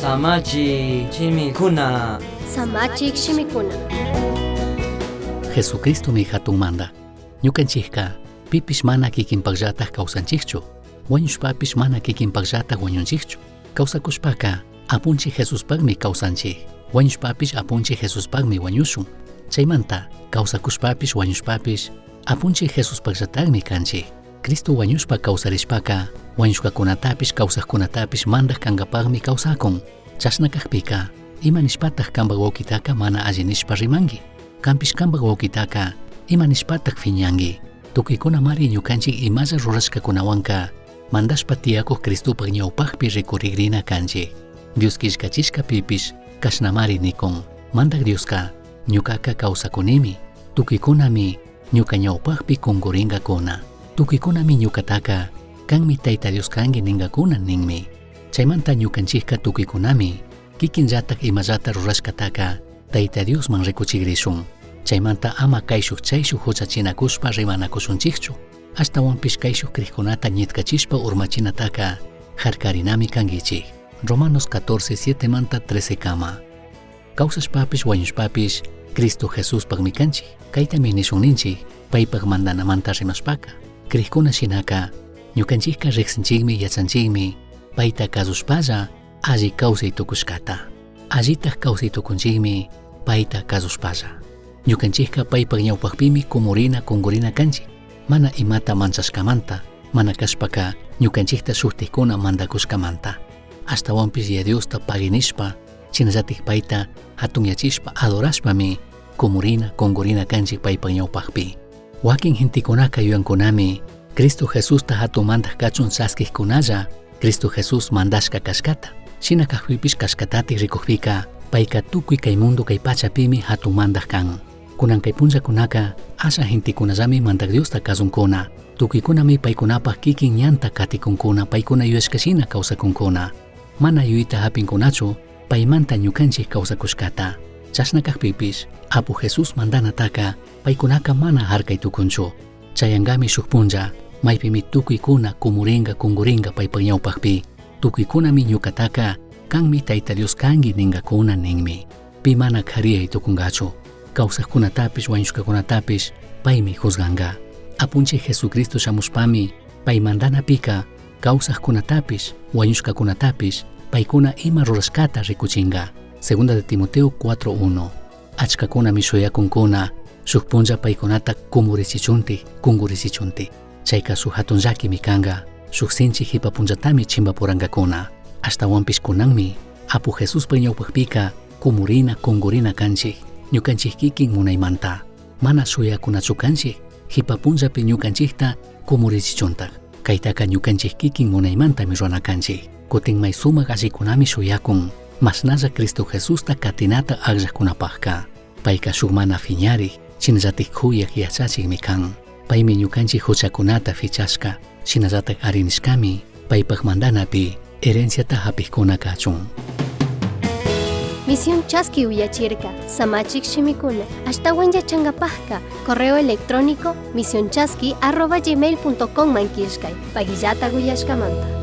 Samachi shimikuna. Samachik shimikuna. Jesucristomi hatun mandaj. Ñukanchikka pipish mana kikinpakllatak kawsanchikchu. Wañushpapish mana kikinpakllatak wañunchikchu. Kawsakushpaka Apunchik Jesuspakmi kawsanchik. Wañushpapish Apunchik Jesuspakmi wañushun. Chaymanta kawsakushpapish wañushpapish Apunchik Jesuspakllatakmi kanchik. Cristo wañushpa kawsarishpaka wañushkakunatapish kawsakkunatapish mandaj kankapakmi kawsakun. Chashna kakpika ima nishpatak kanpak wawkitaka mana alli nishpa rimanki? Kanpish kanpak wawkitaka ima nishpatak fiñanki? Tucuicunamari ñucanchik imalla rurashcacunahuanca mandashpa tiyacuj Cristopac ñaupajpi ricurigrina canchij. Dios quillcachishcapipish cashnamari nicun: Mandaj Diosca, ñucaca causacunimi, tucuicunami ñuca ñaupajpi cunguringacuna. Tucuicunami ñucataca, canmi Taita Dios cangui ningacuna ninmi. Chaimanta ñucanchijca tucuicunami kikinllataj imallata rurashcataca Taita Diosman ricuchigrishun. Chaimanta ama caishuj chaishuj juchachinacushpa rimanacushunchijchu. Ashtahuanpish caishuj crijcunata ñitcachishpa urmachinataca jarcarinami canguichij. Romanos 14, 7 manta 13 cama. Causashpapish huañushpapish Cristo Jesuspajmi canchij. Caitami nishun ninchij paipaj mandanamanta rimashpaca. Crijcuna shinaca ñucanchijca rijsinchijmi yachanchijmi paita cazushpalla alli causai tucushcata. Allitaj causai tucunchijmi paita cazushpalla. Ñucanchijca paipaj ñaupajpimi cumurina cungurina canchij. Mana imata manchashcamanta, mana cashpaca ñucanchijta shujtijcuna mandacushcamanta. Ashtahuanpish Yaya Diosta pagui nishpa, shinallataj paita jatunyachishpa adorashpami cumurina cungurina canchij paipaj ñaupajpi. Huaquin gentecunaca yuyancunami Cristo Jesusta jatun mandaj cachun chasquijcunalla Cristo Jesús mandashca cashcata. Shina cajpipish cashcatataj ricujpica paica tucui cai mundo cai pachapimi jatun mandaj can. Cunan cai punllacunaca asha gentecunallami Mandaj Diosta cazuncuna. Tucuicunami paicunapaj quiquin ñanta caticuncuna, paicuna yuyashca shina causacuncuna. Mana yuyaita japincunachu paimanta ñucanchij causacushcata. Chashna cajpipish Apu Jesús mandanataca paicunaca mana jarcai tucunchu. Chayangami shuj punlla maipimi tucuicuna cumuringa cunguringa paipaj ñaupajpi. Tucuicunami ñucataca canmi Taita Dios cangui ningacuna ninmi. Pi mana cariyai tucungachu. Causajcunatapish huañushcacunatapish paimi juzganga. Apunchij Jesucristo shamushpami pai mandanapica causajcunatapish huañushcacunatapish paicuna ima rurashcata ricuchinga. Segunda de Timoteo 4.1. Achcacunami shuyacuncuna shuj punlla paicunata cumurichichunti, cungurichichunti. Chaica shuj jatun llaquimi canga, shuj sinchi jipa punllatami chimbapurangacuna. Ashtahuanpish cunanmi Apu Jesuspaj ñaupajpica cumurina, cungurina canchij, ñucanchij quiquin munaimanta. Mana shuyacunachu canchij, jipa punllapi ñucanchijta cumurichichuntaj. Caitaca ñucanchij quiquin munaimantami rurana canchij. Cutin may sumaj allicunami shuyacun, mashnalla Cristo Jesusta catinata agllajcunapajca. Paica shuj mana fiñarij, shinallataj juyaj yachachijmi can. Paimi ñucanchij juchacunata fichashca, shinallataj ari nishcami paipaj mandanapi herenciata japijcuna cachun. Misión Chaski uyachirka, Samachik shimikuna, ashtahuan yachangapajka, correo electrónico misionchaski@gmail.com man killkay, paguillata uyashkamanta.